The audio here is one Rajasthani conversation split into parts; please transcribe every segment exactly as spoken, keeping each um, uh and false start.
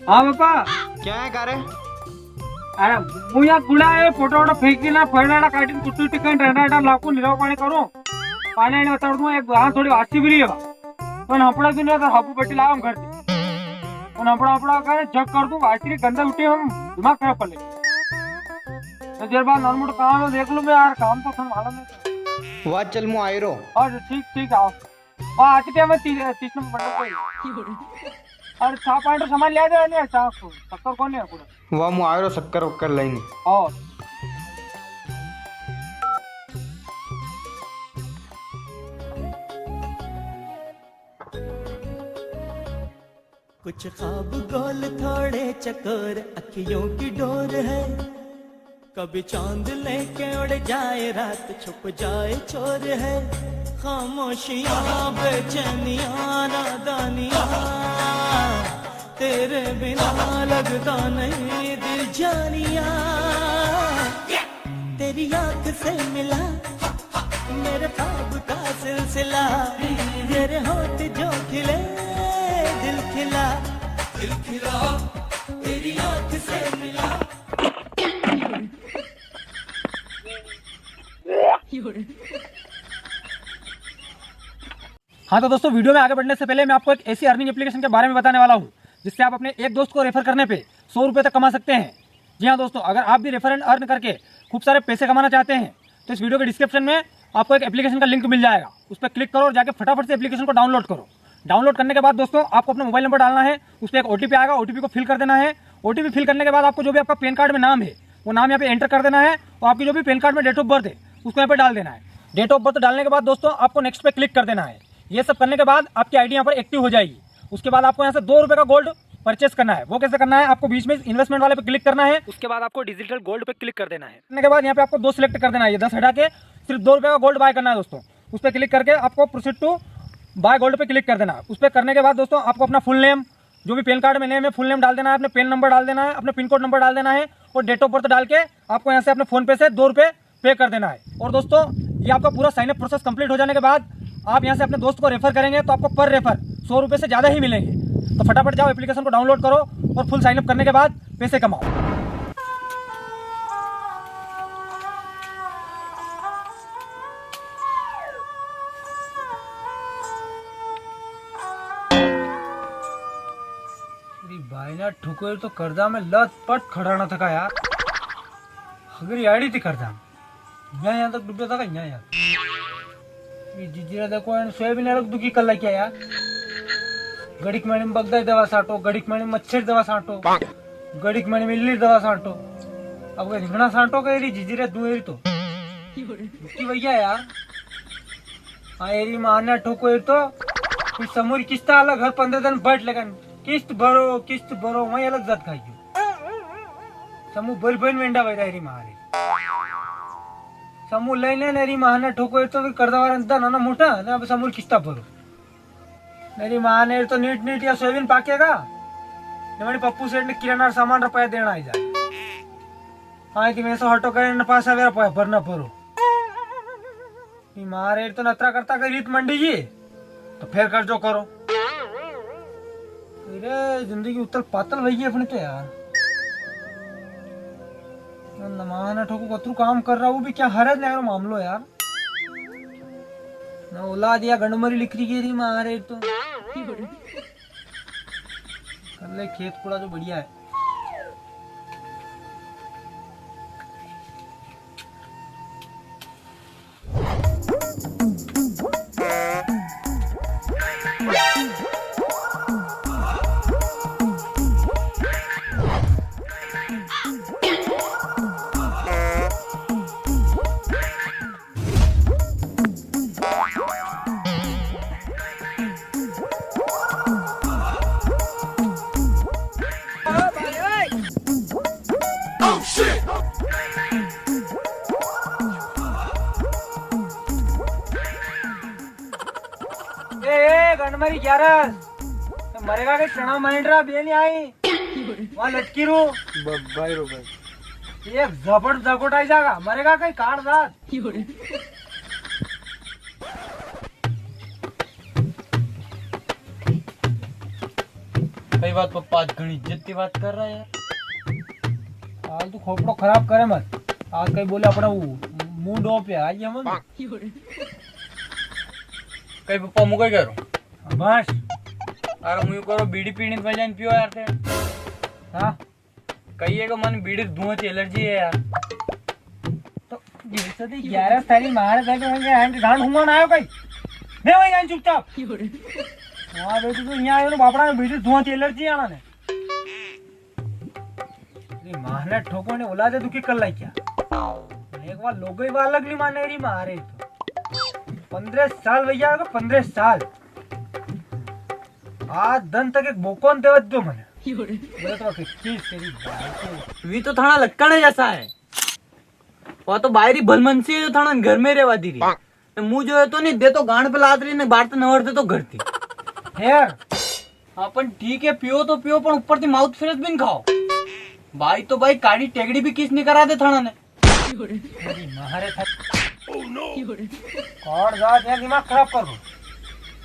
हाँ पापा। क्या है कारे? अरे, मूं या गुड़ा है, फोटो वोटो फेंकी ना, फरनाड़ा काटी, कुट्टू टिकन, डंडा डंडा लाकू, निराव पानी करूँ। पानी आने बता दूँ, एक हाँ थोड़ी वासी भी रही है। पण हपड़ा भी नहीं तो हाबू पट्टी लावा हम घर से। पण हपड़ा हपड़ा करे, जग कर दूँ, वासी री गंदा उठे, हम दिमाग खराब कर ले। तो देर बाद नॉर्मल काम है, देख लूँ मैं यार, काम तो थम मालूम नहीं। वाह, चल, मूं आई रो। और ठीक, ठीक, आओ। हाँ, आती टाइम में ती-, तीस नंबर बंडल कोई। और छा पानी रो सामान ले दे ने, छा को, शक्कर कोनी है पूरा। वाह, मूं आयो शक्कर वक्कर लईने। हाँ। कुछ ख्वाब गोल थोड़े चकोर, अखियों की डोर है। कभी चांद लेके उड़ जाए, रात छुप जाए चोर है। खामोशियां, बेचैनियां, नादानियां, तेरे बिना लगता नहीं दिल जानिया। तेरी आंख से मिला मेरे ख्वाब का सिलसिला, तेरे होठ जो खिले, दिल खिला, दिल खिला, तेरी आंख से मिला। हाँ, तो दोस्तों, वीडियो में आगे बढ़ने से पहले मैं आपको एक ऐसी अर्निंग एप्लीकेशन के बारे में बताने वाला हूँ, जिससे आप अपने एक दोस्त को रेफर करने पे सौ रुपये तक कमा सकते हैं। जी हाँ दोस्तों, अगर आप भी रेफर एंड अर्न करके खूब सारे पैसे कमाना चाहते हैं, तो इस वीडियो के डिस्क्रिप्शन में आपको एक एप्लीकेशन का लिंक मिल जाएगा। उस पर क्लिक करो और जाके फटाफट से एप्लीकेशन को डाउनलोड करो। डाउनलोड करने के बाद दोस्तों, आपको अपना मोबाइल नंबर डालना है, उस पर एक ओटीपी आएगा, ओटीपी को फिल कर देना है। ओटीपी फिल करने के बाद आपको जो भी आपका पैन कार्ड में नाम है, वो नाम यहाँ पे एंटर कर देना है और आपकी जो भी पैन कार्ड में डेट ऑफ बर्थ है, उसको यहाँ पे डाल देना है। डेट ऑफ बर्थ डालने के बाद दोस्तों, आपको नेक्स्ट पे क्लिक कर देना है। ये सब करने के बाद आपकी आईडी यहाँ पर एक्टिव हो जाएगी। उसके बाद आपको यहाँ से दो रुपये का गोल्ड परचेस करना है। वो कैसे करना है? आपको बीच में इन्वेस्टमेंट वाले पे क्लिक करना है। उसके बाद आपको डिजिटल गोल्ड पे क्लिक कर देना है। करने के बाद यहाँ पे आपको दो सिलेक्ट कर देना है, ये दस हटा के सिर्फ दो रुपये का गोल्ड बाय करना है दोस्तों। उस पर क्लिक करके आपको प्रोसीड टू बाय गोल्ड पे क्लिक कर देना है। उस पर करने के बाद दोस्तों, आपको अपना फुल नेम, जो भी पैन कार्ड में नेम है, फुल नेम डाल देना है, अपने पैन नंबर डाल देना है, अपने पिन कोड नंबर डाल देना है और डेट ऑफ बर्थ डाल के आपको यहाँ से अपने फोन पे से दो रुपये पे कर देना है। और दोस्तों, ये आपका पूरा साइन अप प्रोसेस कंप्लीट हो जाने के बाद आप यहाँ से अपने दोस्त को रेफर करेंगे तो आपको पर रेफर सौ रुपये से ज़्यादा ही मिलेंगे। तो फटाफट जाओ, एप्लीकेशन को डाउनलोड करो और फुल साइन अप करने के बाद पैसे कमाओ। अरे भाई ना, ठुकोर तो कर्जा में लत पट खड़ाना थका यार। अगर याड़ी थी कर्जा में। यहाँ, यहाँ तक डूबा थका, यहाँ, यहाँ। ये जीजीरा देखो, इन सोयाबीन अलग दुखी कर लाख्या यार। घड़ीक मणी में बगदा दवा सांटो, घड़ीक मणी में मच्छर दवा सांटो, घड़ीक मणी में इल्ली दवा सांटो। अब कोई रिंगणा सांटो कह रही जीजीरा, दूं एरी तो। दुखी भैया यार। हाँ, एरी माँ ने ठोको, एरी तो। फिर समूह री किस्ता अलग, हर पन्द्रह दिन बैठ लगन। किस्त भरो, किस्त भरो, वहीं अलग जात खाई गयो। समूह भर भर वेंडा वैरा एरी माँ रे। समूह लई ने एरी माँ ने ठोको, एरी तो फिर कर्जा वाला अंधा नाना मोटा, ने अब समूह री किस्ता भरो। एरी माँ ने तो नीट नीट या सोयाबीन पाकेगा, ने मने पप्पू सेठ ने किराना रा सामान रा पैसा देना आई जाए। हाँ, कि मैं सो हटो करे ने पासा वेरा पैसा भरना पड़ो। ई मारे तो नतरा करता कई रीत मंडी जी, तो फेर कर्जो करो। अरे, जिंदगी उतल पातल वई गी अपनी तो यार। नमाना ठोको कतरू काम कर रहा, वो भी क्या हरज न्यारो मामलो यार। ना औलाद या गंडमरी लिख रही गेरी मारे तो। कर ले खेत कूड़ा जो बढ़िया है। ए, ए, गंडमरी ग्यारस, तो मरेगा के चना माइंड रा बे नी आई, वहाँ लटकी रू। ब-, भाई रो भाई। एक जबड़ जगोट आई जागा, मरेगा कई काट दात। कई बात पप्पा, आज घणी इज्जत की बात कर रहा है यार। आज तू खोपड़ो खराब करे मत। आज कई बोले अपना वो मूड ऑफ है, आज ये मत। कई पप्पा, मु कई करूं? बस। अरे मु यूं करो, बीड़ी पीनी तो जाइन पियो यार थे। हाँ। कई है कि मन बीड़ी धुआं की एलर्जी है यार। तो जैसे दी ग्यारह तारीख मारे बैठे होंगे, हम गांड हुआ ना आयो कई। मैं वही जान चुपचाप। हाँ, बेटी तो यहाँ आयो ना, बापड़ा में बीड़ी धुआं की एलर्जी आना ने। अरे मारने ठोको ने औलादे दुखी कर लाई क्या? एक बार लोगो ही बार लगली माने री मारे तो। पन्द्रह साल भैया, पन्द्रह साल। आज दन तक एक बोको न देवत दो मने। बोले तो कि चीज तेरी बात है। वी तो थाना लक्कड़ है जैसा है। वा तो बायरी भलमनसी है जो थाना घर में रेवा दी री। ने मु जो है तो नी दे तो गांड पे लात री ने बार तो नवर दे तो घर थी। खैर, अपन ठीक है, पियो तो पियो, पण ऊपर थी माउथ फ्रेश भी न खाओ। भाई तो भाई काड़ी टेगड़ी भी किस नी करा दे थाना ने। अरे मारे था। कौन जा, क्या दिमाग खराब कर रो?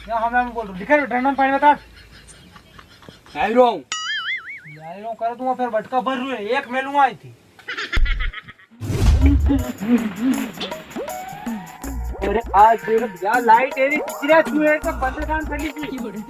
क्या हमें हम बोल रो? दिखा रो, डंडन पानी बता। आई रो। आई रो कर दूंगा, फिर बटका भर रू है, एक मेलूंगा आई थी। अरे आज यार लाइट एरी पिछड़ा क्यों है तो बंद काम कर लीजिए।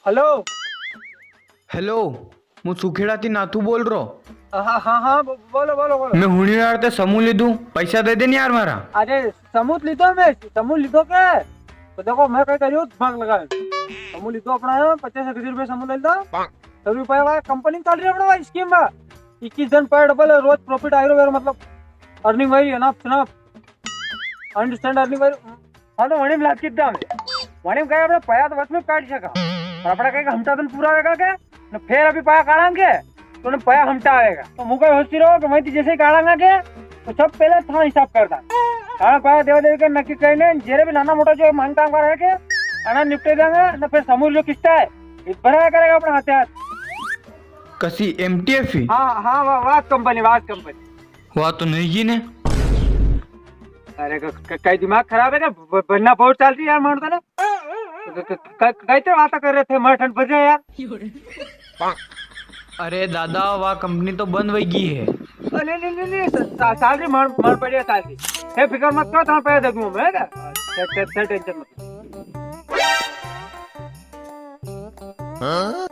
हेलो। हेलो, मु सुखेड़ा थी नाथू बोल रो। हाँ, हाँ, हाँ, बो-, बोलो, बोलो, बोलो। मैं हुणी यार ते समूह लीधू, पैसा दे दे नी यार मारा। अरे, समूह लीधो मैं, समूह लीधो के? तो देखो, मैं कई करियो, दिमाग लगायो। समूह लीधो अपना, पचास एक हजार रुपया समूह ले लीधा। तो रुपया वाला कंपनी चल री है अपना स्कीम में। इक्कीस दिन पे डबल, रोज प्रॉफिट आई रो, मतलब, अर्निंग वही है ना, ना। अंडरस्टैंड अर्निंग भाई। हाँ, तो वणी में लाग किद्दा में। वणी में कहे अपना पया तो वच में काट सका। पर अपना कहे कि हमटा दिन पूरा होगा के, न फेर अभी पया काढ़ांगे, तो न पया हमटा आवेगा। तो मु कई होची रो कि मैं तो जैसे ही काढ़ांगा के, तो सब पहले थाना हिसाब करता। थाना पया देवा देवी के नक्की कहने, जेरे भी नाना मोटा जो मांगता हमारा है के, आना निपटे देंगे, न फिर समूह जो किस्ता है, ये भरा करेगा अपना हाथे हाथ। कसी एमटीएफ ही? हाँ, हाँ, वा-, वाज कंपनी, वाज कंपनी। वा तो नहीं गी ने। अरे, क-, क-, कई दिमाग खराब है क्या? ब-, बनना बहुत चल रही है यार, मानता ना। क-, क-, क-, कई तो बातें कर रहे थे, मैं ठंड बज रहा यार। अरे दादा, वा कंपनी तो बंद होई गई है। अरे, नहीं, नहीं, नहीं, सा-, सा-, सैलरी मार, मार पड़ी है सैलरी। हे, फिकर मत करो, तुम्हें पैसा दे दूंगा मैं, है क्या? टे-, टे-, टे-, टेंशन मत लो। हाँ?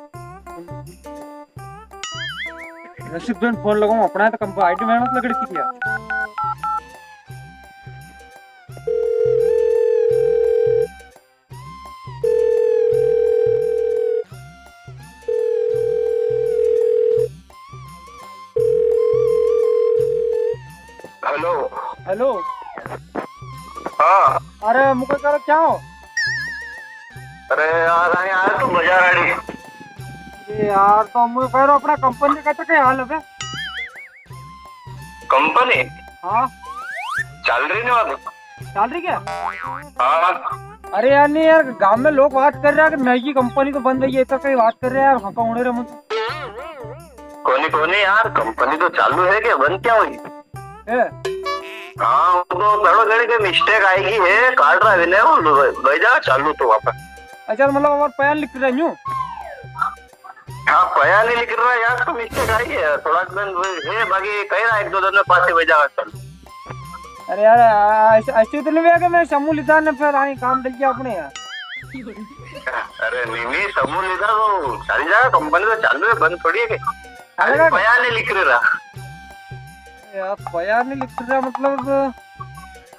रसिक बेन फोन लगाऊं, अपना तो कंपनी आईडी मेहनत लग रही थी यार। हेलो। हेलो। हाँ। अरे, मुके करो क्या हो? अरे यार, आया, आया तू बाजार आड़ी। अरे यार, तो मुझे कह रहा, अपना कंपनी का तो क्या हाल है बे? कंपनी? हाँ। चल रही नहीं बात? चल रही क्या? हाँ। अरे यार, नहीं यार, गांव में लोग बात कर रहा है कि नई की कंपनी तो बंद हुई है, तो कई बात कर रहे हैं यार, हाँ, कौन है रे मुझे? कोनी, कोनी यार, कंपनी तो चालू है, क्या बंद क्या हुई? है? हाँ, वो तो घणो घणी के मिस्टेक आएगी है, काट रहा है विनय, वो भाई जा चालू तो वापस। अच्छा, मतलब, और पैन लिख रहे यूं? हाँ, पया नी लिख रहा यार, तो मिस्टेक आई है, थोड़ा दिन है, बाकी कह रहा एक दो दिन में पास ही हो जाएगा। चल। अरे यार, आ-, ऐसे, ऐसे तो नहीं हुआ कि मैं समूह लिखा ने फिर आई काम डल गया अपने यार। अरे नहीं, नहीं, समूह लिखा तो चल जाएगा, कंपनी तो चालू है, बंद थोड़ी है कि। अरे अरे पया नी लिख रहा। यार, पया नी लिख रहा, मतलब,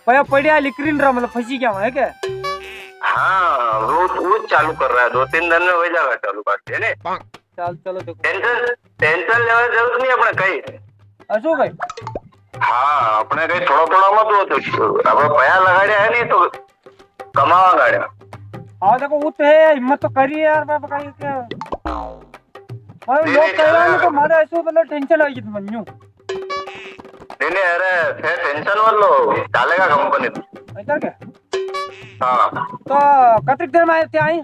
पया पड़िया लिख रही रहा, मतलब, फंसी गया है क्या? हाँ, वो, वो चालू कर रहा है, दो तीन दिन में हो जाएगा चालू, बात है ने? चल, चलो, देखो। टेंशन, टेंशन लेवा जरूरत नहीं अपने कहीं। असो भाई? हाँ, अपने कहीं थोड़ा, थोड़ा मत हो, तो अब पया लगाड़िया है नहीं तो कमावा गाड़िया। हाँ, देखो, वो तो है, हिम्मत तो करी है यार, बाबा, कहीं क्या? अरे, नहीं, लोग नहीं, कह रहे हैं चलेगा। तो मारे ऐसे, मतलब, टेंशन आ गई थी मन यूं। नहीं, नहीं, अरे, थे टेंशन मत लो, चालेगा कंपनी तो। ऐसा क्या? हाँ। तो कतरी देर में आए थे आई?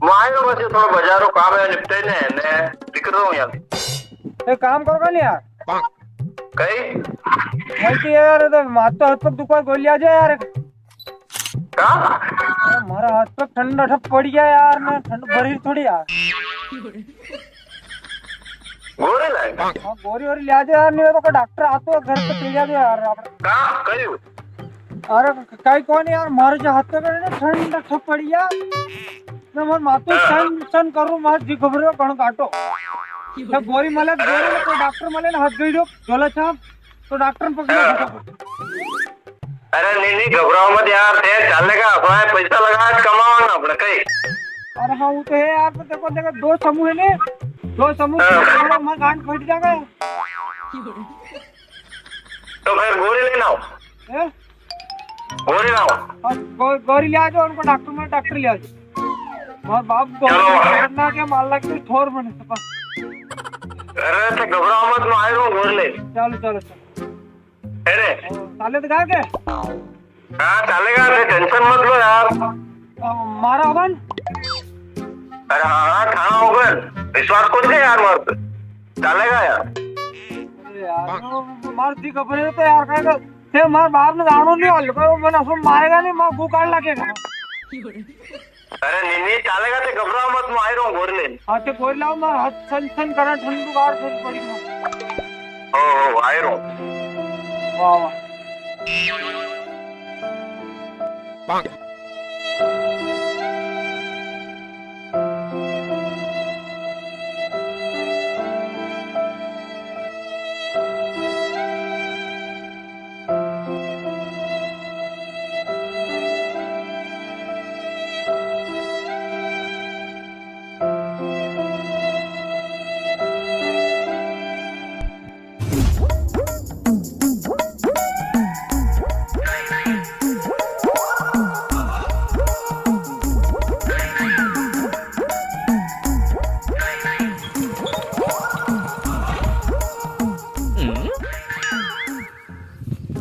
मैं आयो बस, ये थोड़ा बाजारो काम है, निपटे ने, ने निकल रहा हूँ यार। एक काम करो ना यार। कई? भाई तो यार, तो हाथ तो, हाथ पग दुखवा, गोली आ जाए यार। का? अरे, मारा हाथ पे ठंडा ठप पड़ गया यार, मैं ठंड भरी थोड़ी यार। गोरी लाए? हाँ, गोरी वोरी ले आ जाओ यार, नहीं हो तो कोई डॉक्टर आतो है घर पे, चले जाओ यार आप। का? कई? अरे, कई कोनी यार, मारे जो हाथ पे ना ठंडा ठप पड़ गया। मैं मार मातो हाँ। सन, सन करूँ, मार जी घबरे, घणो काटो। तो गोरी मले, गोरी में कोई डॉक्टर मले ना, हाथ गई दो, झोला छाप, तो डॉक्टर ने पकड़ो हाँ। फटाफट। अरे नहीं, नहीं, घबराओ मत यार, थे चालेगा, अपना पैसा लगा, कमाओ ना अपना कहीं। अरे हाँ, वो तो है यार, पर देखो, देखो, दो समूह है ने, दो समूह हाँ। थोड़ा मैं गांड फट जाएगा। तो फिर गोली लेना हो? हैं? गोली लाओ। हाँ, गो-, गोली ले आ जाओ, उनको डॉक्टर में, डॉक्टर ले आ जाओ। और बाप को चलो। खतरनाक है, मार लग के ठोर बने। अरे, तो घबराओ मत, मैं आ रहा हूँ, गोली ले। चलो, चलो, चलो। अरे। और साले तो गा के? हाँ, चलेगा, अरे टेंशन मत लो यार। अ, मारा होगन? अरे हाँ, हाँ, थाना होगन। विश्वास कौन है यार मार पे? चलेगा यार। अरे यार, वो मार दी खबर है तो यार, कहेगा, "ते मार बाप ने जानो नहीं हल, कोई मैंने असो मारेगा नहीं, मार गु काट लगेगा।" अरे नहीं, नहीं, चलेगा, ते घबराओ मत, मैं आ रहा हूँ गोली लेने। हाँ, ते गोली लाओ, मार हाथ छन छन करा, ठंडू बाहर फेंक पड़ी ना। ओ, ओ, आ रहा हूँ। वाह, वाह।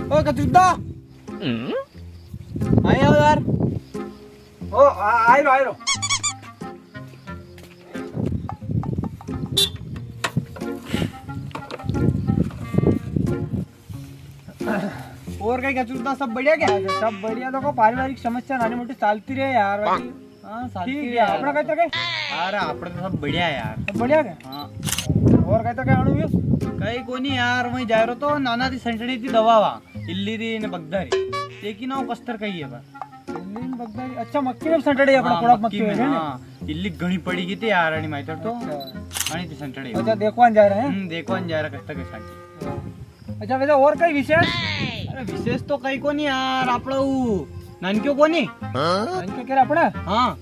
ओ कचुद्दा, आई आओ यार। ओ, आ, आई रो, आई रो। और कई कचुद्दा, सब बढ़िया क्या? अच्छा, सब बढ़िया। देखो, पारिवारिक समस्या नानी मोटी चालती रहे यार, बाकी हाँ, शांति ठीक है है। अपना कहता के? अरे, अपना तो सब बढ़िया है यार। सब बढ़िया है? हाँ। और कहता के आणू यो? कई कोनी यार, वहीं जा रहो तो नाना दी संटड़ी थी दवा वा, इल्ली री ने बगदा री। देखी ना वो कस्तर कई है बा। इल्ली ने बगदा री? अच्छा, मक्की में संटड़ी अपना हाँ, थोड़ा मक्की मक्की में, है ना? हाँ। इल्ली घणी पड़ी गई थी यार, अणी माइतर तो। अच्छा। अणी थी संटड़ी। अच्छा, देखवान जा रहे हैं? हम्म, देखवान जा रहे कस्तर के संटड़ी। अच्छा, वैसे और कई विशेष? अरे, विशेष तो कई कोनी यार, आपड़ा वो नानक्यो कोनी? नानक्यो कह रहा अपना? हाँ।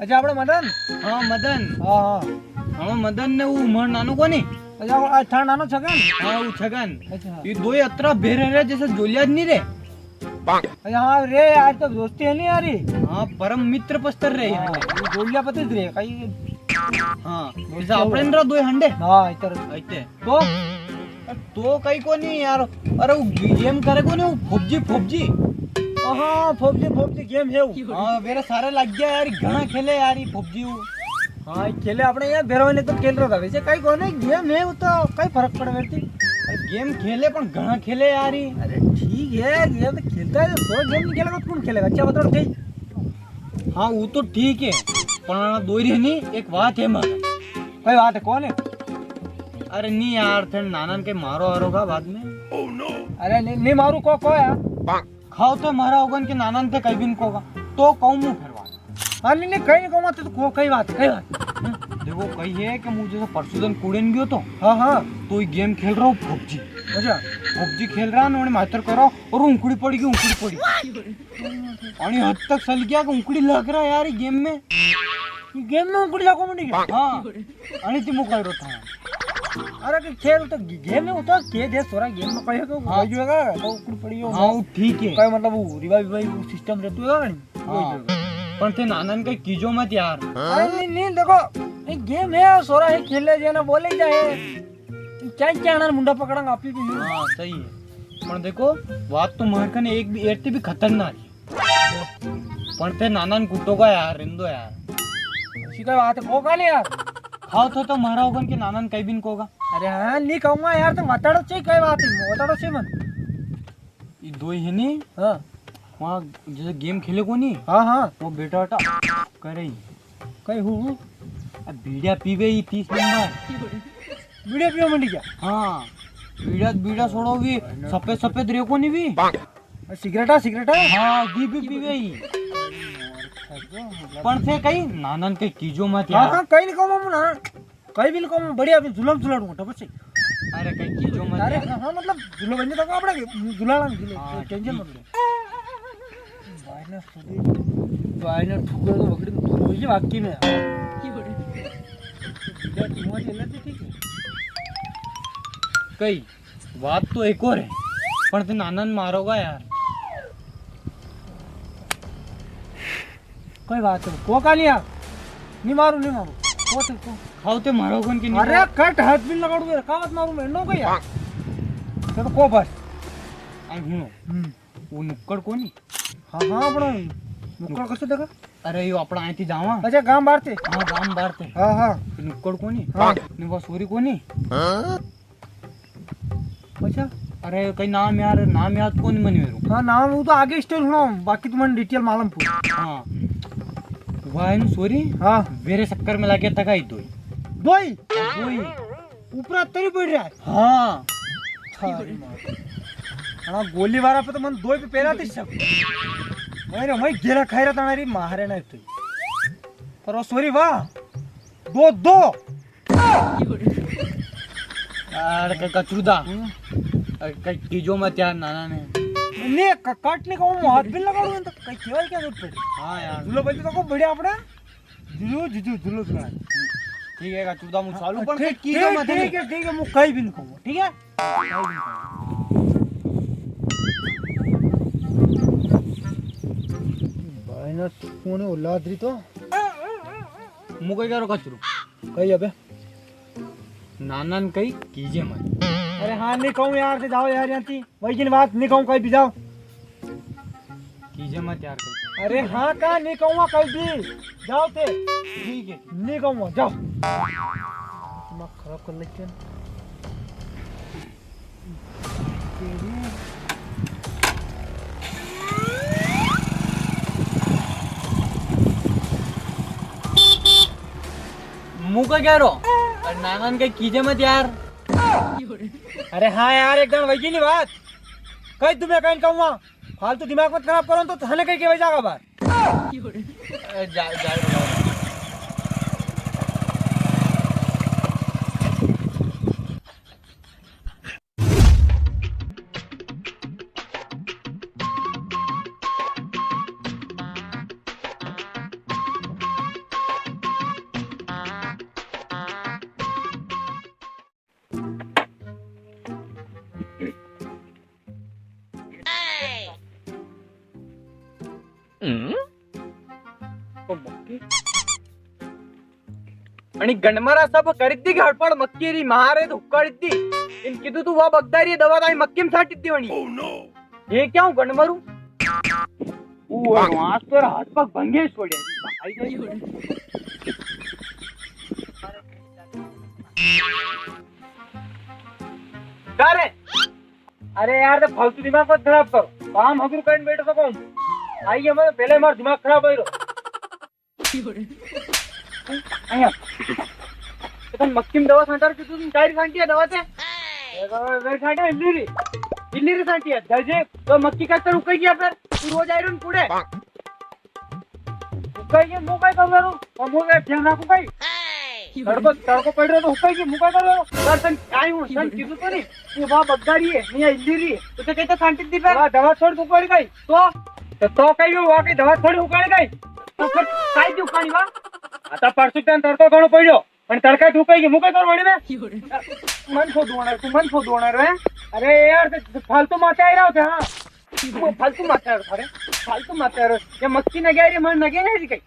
अच्छा, आपड़ा मदन? हाँ, मदन। हाँ, हाँ। हाँ, मदन ने वो उमर नानो कोनी? अच्छा, वो, आ, थारा नानो छगन? हाँ, वो छगन। अच्छा। ये दो ही अतरा भेरे रे, जैसे जोलिया नहीं रे। अच्छा, हाँ रे, यार तो दोस्ती है नहीं यारी। हाँ, परम मित्र पस्तर रे। हाँ, ये जोलिया पति रे, कई। हाँ, दोस्ती जैसे हो। अपने रे दो हंडे। हाँ, इतर। आइते। तो? तो कई कोनी यार। अरे वो गेम करे कोनी, वो पबजी, पबजी। हाँ, पबजी, पबजी गेम है वो। हाँ, मेरे सारे लग गया यार, घणा खेले यार ये पबजी वो। हाँ, खेले अपने यार, भेरवा ने तो खेल रहा था। वैसे कई कोनी गेम है वो, तो कई फर्क पड़े मेरे से। अरे गेम खेले, पण घणा खेले यार ये। अरे ठीक है, गेम तो खेलता है, तो सौ गेम नहीं खेलेगा तो कौन खेलेगा? अच्छा बताओ ठीक। हाँ, वो तो ठीक है। पण अणा दोई री नी, एक बात है मारे। कई बात है, कौन है? अरे नी यार, थे नाना ने कई मारो आरो का बाद में। अरे नी, नी मारू, को, को यार। खाओ तो मारा होगन के नाना ने थे कई भी नी कोगा, तो कहूँ मूँ फेर बात। हाँ, नी, नी, कई नी कहूँ, तो को, कई बात, कई बात। देखो, कई है कि मूँ जैसे परसों दन कूड़े ने गयो तो। हाँ, हाँ। तो ये गेम खेल रहा हूँ, पबजी। अच्छा। पबजी खेल रहा ना, उन्हें मातर करो और उंकड़ी पड़ी गई, उंकड़ी पड़ी। अणी हद तक सल गया कि उंकड़ी लग रहा यार ये गेम में। गेम में उंकड़ी लागो मंडी गया? हाँ। अणी ती मुकाई रो था। अरे कि खेल तो गे-, गेम में उतर के दे सोरा, गेम में कहे तो हाँ। वही होगा, तो उंकड़ी पड़ी हो। हाँ, वो ठीक है। कहे मतलब वो रिवाइव, रिवाइव सिस्टम रहतो है नी? हाँ। वही होगा। पण थे नाना ने कई कीजो मत यार। अरे नी, नी, देखो, ये गेम है, सोरा है, खेले जे ना बोले जाए। क्या, क्या ना मुंडा पकड़ांगा आप ही भी। हाँ, सही है। पण देखो, बात तो मार कने एक भी, एक भी खतरनाक है। पण थे नाना ने कुटोगा यार, रिंदो यार। सीधा बात है, को का ले यार? खाओ तो, तो मारा होगन के नाना ने कई भी नी कोगा। अरे हाँ, नी कहूँगा यार, तो बताड़ो चाहिए, कई बात है, बताड़ो चाहिए मन। ये दोई है नी? हाँ। वहाँ जैसे गेम खेले को नी? हाँ, हाँ। वो बेटा बेटा करे ही। कई हूँ, हूँ? अब बीड़िया पीवे ही तीस नंबर। बीड़िया पीवे मंडी क्या? हाँ। बीड़ा, बीड़ा छोड़ो भी, सफेद, सफेद रे को नी भी। सिगरेटा, सिगरेटा? हाँ, दी भी पीवे ही। पण थे कई, नाना ने कई कीजो मत हाँ, यार। हाँ, कई नी कहूँ मामू ना। कई भी नी कहूँ, बढ़िया अभी जुलम जुलाड़ू मोटा बच्चे। अरे कई कीजो मत अरे यार। हाँ, हाँ, मतलब जुलो बंदे तक आपड़ा जुलाड़ा जुलो, हाँ, टेंशन मत लो। भाई ना सुधी, भाई ना ठुकरो तो बकरी में तो रोई वाकई में। की बड़ी? तुम्हारी एलर्जी ठीक है? कई? बात तो एक और है, पण ते नाना ने मारोगा यार। कोई बात नहीं, को का लिया? नी मारू, नी मारू। को ते को? खाओ ते मारो कौन की नी अरे मारो? कट हाथ भी लगाड़ू यार, का बात मारू मैं, नो का यार? चलो को बस। आई हुनो। हम्म। वो नुक्कड़ कोनी? हाँ, हाँ, अपना नुक्कड़ कैसे देखा? अरे, यो अपना आए थी जावा। अच्छा, गांव बाहर थे? हाँ, गांव बाहर थे। हाँ, हाँ। तो नुक्कड़ कोनी? हाँ। ने वो सोरी कोनी? हाँ। अच्छा। अरे, कई नाम यार, नाम याद कोनी मने मेरो। हाँ, नाम वो तो आगे स्टोरी सुनाओ, बाकी तुम्हारी डिटेल मालूम पूरी। हाँ। वाह, नु सोरी? हाँ। वेरे चक्कर में लागे तक आई दोई। दोई? दोई। ऊपर तरी पड़ रहा है। हाँ। थारी माँ। हाँ, गोली वाला पे तो मन दोई पे पहला थी सब। मैं रे, मैं गेला खाई रहा था ना रे, मारे ना तू। पर वो सोरी वाह। दो, दो। यार, क-, कचरूदा। हम्म। अरे, कई कीजो मत यार, नाना ने। नहीं, क-, कट नहीं कहूँ, हाथ भी लगाड़ू तो कई केवल क्या जरूरत पड़ी? हाँ यार। दूल्हा बंदी तो को बढ़िया अपना। जुलू, जुजू, जुलू सुना। ठीक है, कचरूदा, मु चालू, पण ठीक, कई कीजो ठीक, मत ठीक नहीं। है, ठीक है, मु कई भी नहीं कहूँ, ठीक है? भाई ना, कौन औलाद री तो? मु कई करो कचरू? कई अबे? नाना ने कई कीजे मत। अरे हाँ, नहीं कहूँ यार, ते जाओ यार, यहाँ थी। वही दिन बात, नहीं कहूँ कई भी, जाओ। कीजे मत यार कई। अरे हाँ, का नहीं कहूँगा कई भी। जाओ ते। ठीक है। नहीं कहूँगा, जाओ। दिमाग खराब कर लेते हैं। मु का कह रो? अरे नाना ने कई कीजे मत यार। अरे हाँ यार, एक दाण वही नी बात। कई तुम्हें कई कहूँगा, फालतू दिमाग मत खराब करो तो थाने कई केवा जागा बार। ए, जा, जा, जा। अणी गणमरा सब कर दी कि हड़पड़ मक्की री मारे तो हुक्काड़ी दी। इन कीधु तू वा बगदारी दवा ताई मक्की में छाटी दी वणी। ये क्या हूँ गणमरू? ओ, आज तो हाथ पग भंगे छोड़े। भाई, भाई। का रे? अरे यार, तो फालतू दिमाग मत खराब कर। काम हगरू करने बैठो तो कौन? आई है, मैं पहले मार दिमाग खराब हो रहो। आया। तो तन मक्की में दवा सांटार की तू तुम काई सांटिया दवा ते? ये तो वे सांटिया इल्ली री। इल्ली री सांटिया। जजे तो मक्की का तर उकई गया फिर। तू रोज आई रन कूड़े। उकई के मुंह काई कर रो? और मुंह पे ध्यान रखो काई। तड़को, तड़को पड़ रहा तो उकई के मुंह काई कर रो? यार तन काई हूँ, तन कीधु तो नहीं। ये वाह बग्गा री है, नहीं इल्ली री है। तो ते कहते सांटित दी फिर। वाह, दवा छोड़ तू पड़ गई। तो? तो, तो कही हूँ, वाह की दवा थोड़ी उकाड़ी गई। तो फिर काई दी उकाड़ी वाह? आता परसों तन तड़को घणो पड़ियो। पण तड़का तू कही के मुंह काई कर वणी में? मन सो दुआना, तू मन सो दुआना रे। अरे यार, ते फालतू माते आई रहा था, हाँ। वो फालतू माते आ रहा था रे। फालतू माते आ रहा। ये मक्की न गया रे, मन न गया रे कहीं।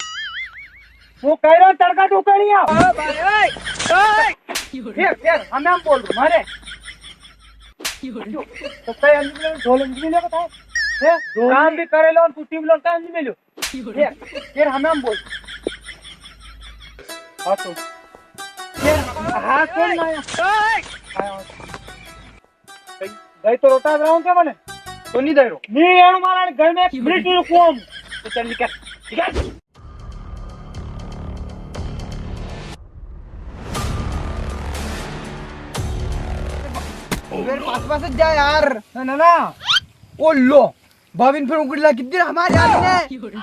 वो कह रहा तड़का तू करी आ। ओ भाई, ओए, ओए। फिर, फिर, हमें हम बोल रहे, मारे। तो कई अंजलि लो, ढोल अंजलि लो, बताओ। हैं? काम भी करे लो, कुट्टी भी लो, काम नहीं मिलो। फिर, फिर हमें हम बोल। हाँ तो। फिर, हाँ, सुन ना। हाँ, हाँ। गई तो रोटा रहा हूँ क्या मैंने? तो नहीं दे रो। नहीं, यार, मारा घर में एक मिनट नहीं रुकूँ हम। तो चल निकल, निकल। मेरे पास पास जा यार। ना, ना, ना। ओ लो, भाभी ने फिर उगड़ला कितनी हमारे आदमी ने।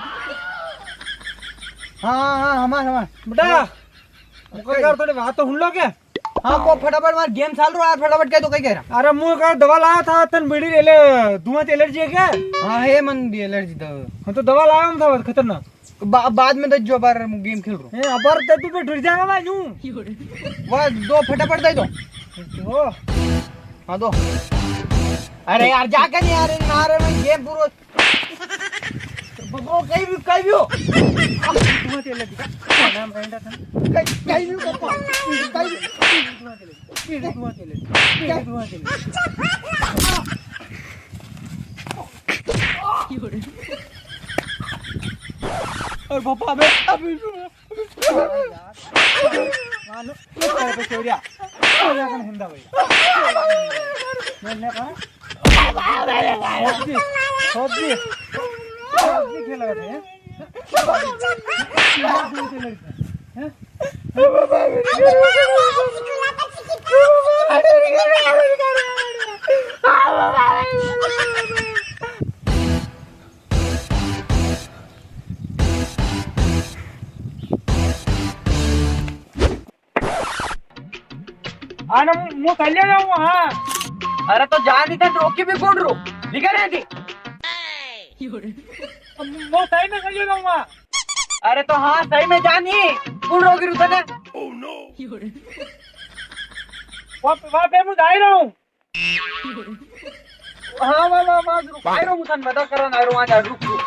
हाँ, हाँ, हाँ, हमार, हमार। बेटा, मुझे यार थोड़ी बात तो सुन लो क्या? हाँ, को फटाफट मार गेम चाल रहा है, फटाफट कह तो कई कह रहा। अरे मुंह का दवा लाया था, तन बीड़ी ले ले, धुआं से एलर्जी है क्या? हाँ, है मन भी एलर्जी दवा। हाँ, तो दवा लाया हम था खतरनाक। बा-, बाद में दे जो, बार गेम खेल रहा हूँ। ए, अबार तो तू पे डर जाएगा भाई यूं। वाह, दो फटाफट दे दो। ओ। हाँ, दो। अरे यार, जाके नहीं यार, ना रे, मैं गेम पूरा। वो कहीं भी, कहीं भी हो। धुआं तेल लगी। नाम रहता था। कहीं, कहीं भी हो, पापा। कहीं भी। धुआं तेल लगी। धुआं तेल लगी। धुआं तेल लगी। और पापा, अबे, अबे, मानो, ये सारे पे चोरिया। चोरिया का हिंदा भाई। मैंने कहा, पबजी, पबजी, पबजी खेल रहे थे, हैं? हैं? आने मु, मु चले जाऊँ, हाँ। अरे तो जा नी, तन रोकी भी कुण रो? निकल रे ती। मु सही में चले जाऊँ, हाँ। अरे तो हाँ, सही में जा नी, कुण रोकी रो तने? वाह, वाह, बे, मु जा ही रहा हूँ। हाँ, वाह, वाह, वाह, रुक। आ रहा हूँ, मु तन मदद करन आ रहा हूँ, आ जा, रुक, रुक।